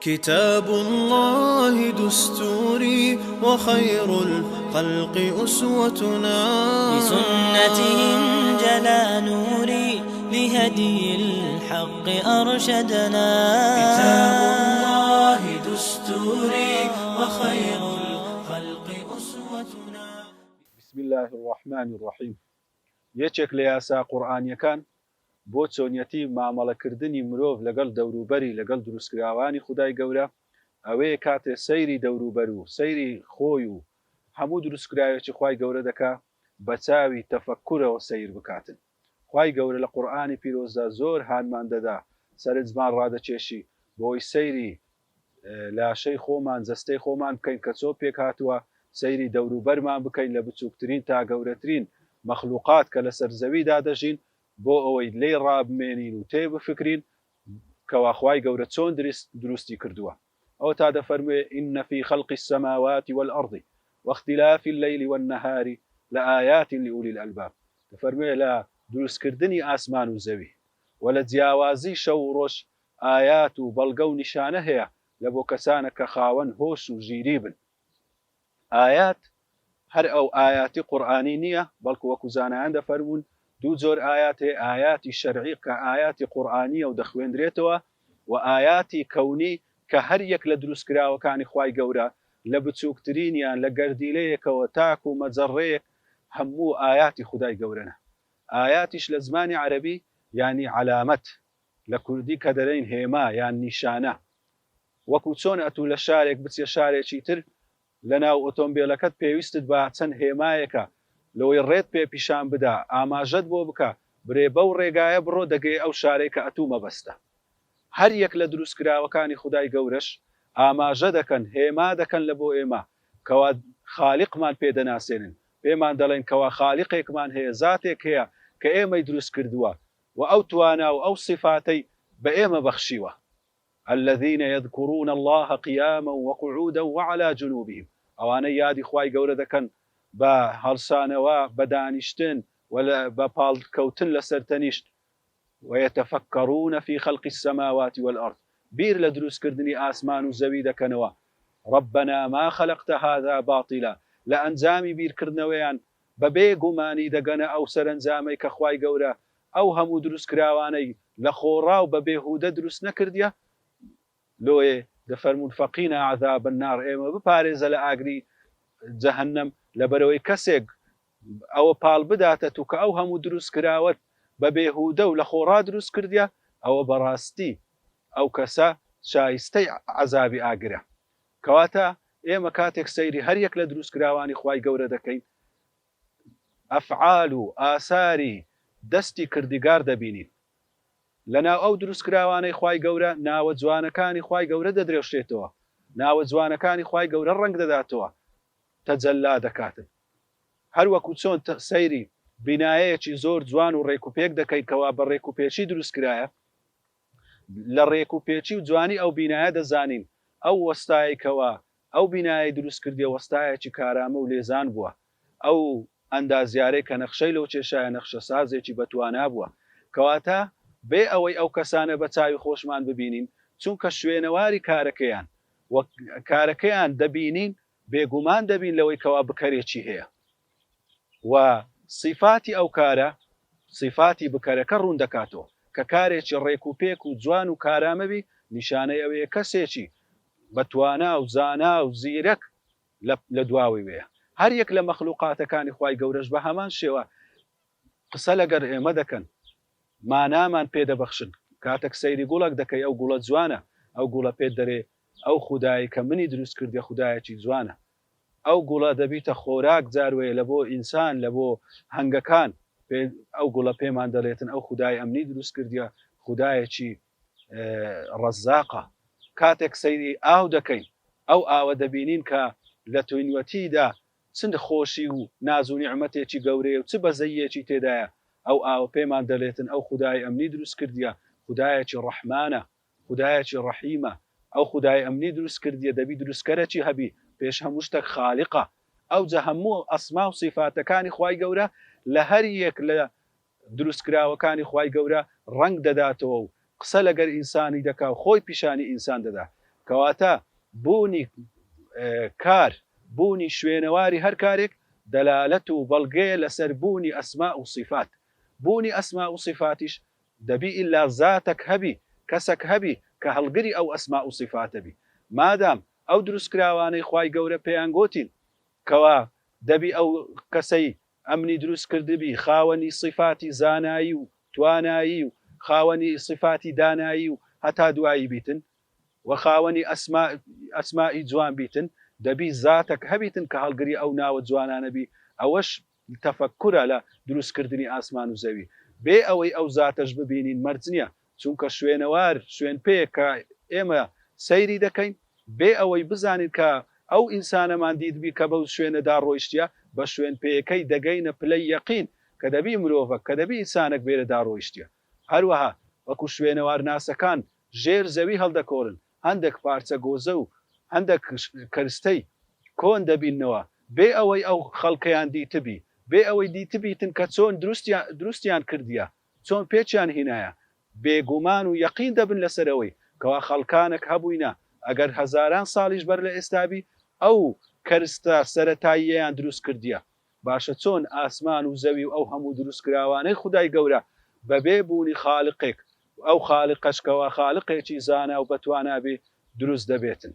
کتاب اللە دستوری وخیر الخلق اسوتنا. بسنته انجلی نوری لهدی الحق ارشدنا. کتاب اللە دستوری وخیر الخلق اسوتنا. بسم اللە الرحمن الرحیم یەکێک لە یاسا قورئانیەکان بۆ چۆنیەتی مامەڵەکردنی مرۆڤ لەگەڵ دەوروبەری لەگەڵ دروستکراوانی خودای گەورە ئەوەیە کاتێ سەیری دەوروبەر و سەیری خۆی و هەموو دروستکراوێکی خوای گەورە دەکا بە چاوی تەفەکورەوە سەیر بکاتن خوای گەورە لە قورئانی پیرۆزدا زۆر هانمان دەدا سەرنجمان ڕادەکێشی بۆی سەیری لاشەی خۆمان جەستەی خۆمان بکەین کە چۆن پێکهاتووە، سەیری دەوروبەرمان بکەین لە بچووکترین تا گەورەترین مەخلوقات کە لەسەر زەویدا دەژین بۆ ئەوەی لێی ڕابمێنین و تێبفکرین کەوا خوای گەورە چۆن دروستی کردووە. ئەوەتا دەفەرموێ، ان فی خلق السماوات والارض واختلاف اللیل والنهار لآیات لأولی الالباب، دەفەرموێ لە دروستکردنی ئاسمان و زەوی و لە جیاوازی شەو و ڕۆژ ئایات و بەڵگە و نیشانە هەیە لە بۆ کەسانە کە خاوەن هۆش و ژیری بن. ئایات هەر ئەو ئایاتی قورئانی نییە، بەڵکو وەکو زانایان دەفەرموون دوو جۆر ئایات هەیە، ئایاتی شەرعی کە ئایاتی قورئانییە و دەخوێندرێتەوە و ئایاتی کەونی کە هەر یەک لە دروستکراوەکانی خوای گەورە لە بچووکترینیان لە گەردیلەیەکەوە تاکو مەجەڕەیەک هەموو ئایاتی خودای گەورەنە. ئایاتیش لە زمانی عەرەبی یانی عەلامەت لە کوردی کە دەرێین هێما یان نیشانە. وەکو چۆن ئەتوو لە شارێک بچیە شارێکی تر لە ناو ئۆتۆمبێلەکەت پێویستت بە چەند هێمایەکە لەوەی ڕێت پێ پیشان بدا ئاماژەت بۆ بکا برێ بەو ڕێگایە بڕۆ دەگەیە ئەو شارەی کە ئەتوو مەبەستە. هەر یەک لە دروستکراوەکانی خودای گەورەش ئاماژە دەکەن هێما دەکەن لە بۆ ئێمە کەوا خالیقمان پێ دەناسێنن پێمان دەڵێن کەوا خالیقێکمان هەیە زاتێک هەیە کە ئێمەی دروست کردووە وە ئەو توانا و ئەو سیفاتەی بە ئێمە بەخشیوە، الذین یذکرون اللە قیاما وقعودا وعلی جنوبهم، ئەوانەی یادی خوای گەورە دەکەن بە هەڵسانەوە، بە دانیشتن و بە پاڵکەوتن لەسەر تەنیشت، ویتفکرون فی خلق السماوات والارض، بیر لە دروستکردنی ئاسمان و زەوی دەکەنەوە، ربنا ما خلقت هذا باطلا، لە ئەنجامی بیرکردنەوەیان بەبێ گومانی دەگەنە ئەو سەرەنجامەی کە خوای گەورە ئەو هەموو دروستکراوانەی لە خۆڕا و بە بێهودە دروست نەکردیە، لۆیێ دەفەرموون فقنا عذاب النار ئێمە بپارێزە لە ئاگری جەهەنەم، لەبەرئەوەی کەسێک ئەوە پاڵ بداتە تو کە ئەو هەموو دروستکراوەت بە بێهودە و لە خۆڕا دروست کردیە، ئەوە بەڕاستی ئەو کەسە شایستەی عەزابی ئاگرە. کەواتە ئێمە کاتێک سەیری هەر یەک لە دروستکراوانی خوای گەورە دەکەین ئەفعال و ئاساری دەستی کردیگار دەبینین لەناو ئەو دروستکراوانەی خوای گەورە ناوە جوانەکانی خوای گەورە دەدرەوشێتەوە ناوە جوانەکانی خوای گەورە ڕەنگ دەداتەوە تەجەلا دەکاتن هەر وەکو چۆن سەیری بینایەیەکی زۆر جوان و ڕێکوپێک دەکەین کەوا بە ڕێکوپێکی دروستکرایە لە ڕێک و پێکی و جوانی ئەو بینایە دەزانین ئەو وەستایەی کەوا ئەو بینایەی دروست کردیە وەستایەکی کارامە و لێزان بووە، ئەو ئەندازیارەی کە نەخشەی لۆ کێشایە نەخشەسازێکی بەتوانا بووە. کەواتە بێ ئەوەی ئەو کەسانە بە چاوی خۆشمان ببینین چونکە شوێنەواری کارەکەیان و کارەکەیان دەبینین بێگومان دەبین لەوەی کەوا بکەرێکی هەیە. و سیفاتی ئەو کارە سیفاتی بکەرەکە ڕوون دەکاتەوە، کە کارێکی ڕێک و پێک و جوان و کارامە بی نیشانەی ئەوەیە کەسێکی بە توانا و زانا و زیرەک لە لە دواوەی وێیە. هەر یەک لە مەخلوقاتەکانی خوای گەورەش بە هەمان شێوە قسە لەگەر ئێمە دەکەن، مانامان پێ دەبەخشن، کاتەک سەیری گوڵەک دەکەی ئەو گوڵە جوانە، ئەو گوڵە پێت دەرێ ئەو خودایەی کە منی دروست کردیە خودایەکی جوانە، ئەو گوڵە دەبیتە خۆراک جار وەیە لە بۆ ئینسان لە بۆ هەنگەکان پێ ئەو گوڵە پێمان دەلێتن ئەو خودای ئەمنی دروست کردیە خودایەکی ڕەزاقە کاتێک سەیری ئاو دەکەین ئەو ئاوە دەبینین کە لە توینوەتیدا چ خۆشی و ناز و نیعمەتێکی گەورەیە و چ بەزەییەکی تێدایە ئەو ئاوە پێمان دەلێتن ئەو خودای ئەمنی دروست کردیە خودایەکی ڕەحمانە خودایەکی ڕەحیمە ئەو خودای ئەمنی دروست کردیە دەبی دروستکەرەکی هەبی پێش هەموو شتەک خالیقە ئەوجا هەموو ئەسما و سیفاتەکانی خوای گەورە لە هەر یەک لە دروستکراوەکانی خوای گەورە ڕەنگ دەداتەوە و قسە لەگەر ئینسانی دەکا و خۆی پیشانی ئینسان دەدا. کەواتە بوونی کار، بوونی شوێنەواری هەر کارێک دەلالەت و بەڵگەیە لەسەر بوونی ئەسماء و سیفات. بوونی ئەسماء و سیفاتیش دەبی ئیلا زاتەک هەبی، کەسەک هەبی کە هەڵگری ئەو ئەسماء و سیفاتە بی. مادام ئەو دروستکراوانەی خوای گەورە پێیان گۆتین کەوا دەبی ئەو کەسەی ئەمنی دروست کردبی خاوەنی سیفاتی زانایی و توانایی و خاوەنی سیفاتی دانایی و هەتا دوایی بیتن و خاوەنی ئەسماء ئەسمائی جوان بیتن دەبی زاتەک هەبیتن کە هەڵگری ئەو ناوە جوانانە بی ئەوەش تەفەکورە لە دروست کردنی ئاسمان و زەوی بێ ئەوەی ئەو زاتەش ببینین مەرج نیە چونکە شوێنەوار شوێن پێیەک کە ئێمە سەیری دەکەین بێ ئەوەی بزانین کە ئەو ئینسانەمان دیتبی کە بەو شوێنەدا ڕۆیشتیە بە شوێن پێیەکەی دەگەینە پلەی یەقین کە دەبی مرۆڤەک کە دەبی ئینسانەک بێرەدا ڕۆیشتیە هەروەها وەکو شوێنەوارناسەکان ژێر زەوی هەڵدەکۆڵن هەندێک پارچە گۆزە و هەندێک کەرستەی کۆن دەبیننەوە بێ ئەوەی ئەو خەڵکەیان دیتبی بێ ئەوەی دیتبیتن کە چۆن دروستیان کردیە چۆن پێکیان هینایە بێگومان و یەقین دەبن لەسەر ئەوەی کەوا خەڵکانەک هەبووینە ئەگەر هەزاران ساڵیش بەر لە ئێستا بی ئەو کەرستە سەرەتاییەیان دروست کردیە باشە چۆن ئاسمان و زەوی و ئەو هەموو دروستکراوانەی خودای گەورە بەبێ بوونی خالقێک و ئەو خالقەش کەوا خالقێکی زانا و بەتوانا بی دروست دەبێتن؟